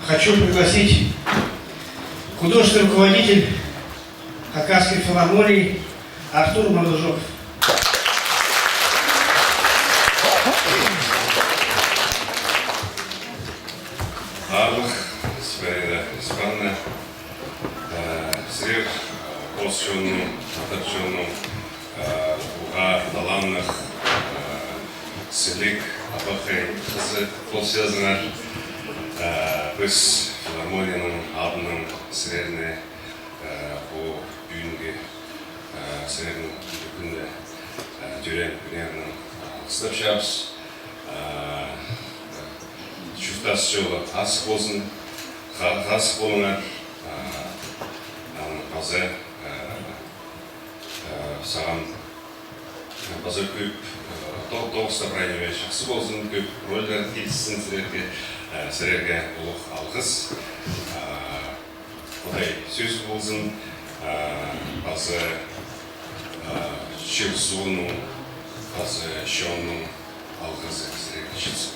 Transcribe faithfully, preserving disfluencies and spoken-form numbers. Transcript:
Хочу пригласить художественный руководитель Хакасской филармонии Артур Мандужов. Аарлығ Зинаида Испановна, э, сірер, э, пос чонның, тадар чонның, э, уғаа таланнығ, э, сіліг, абахай хызы полчазыңар. Э, піс филармонияның адынаң сірерні, э, пу пӱӱнгі, э, сірернің кӱнні, э, тӧреен кӱннернең, э, алғыстапчабыс. Э, чуртас чолы азых ползын, ха-, хазых полыңар, э, анаң паза, э, э, сағам, э, паза кӧп, э, то-, тоғыс та прай ниме чахсы ползын, кӧп рольлар килісчезін сірерге, э, сірерге улуғ алғыс. Э, Худай сӧзі ползын, э, паза, э, чир-суғның, паза чонның алғызы сірерге читсін.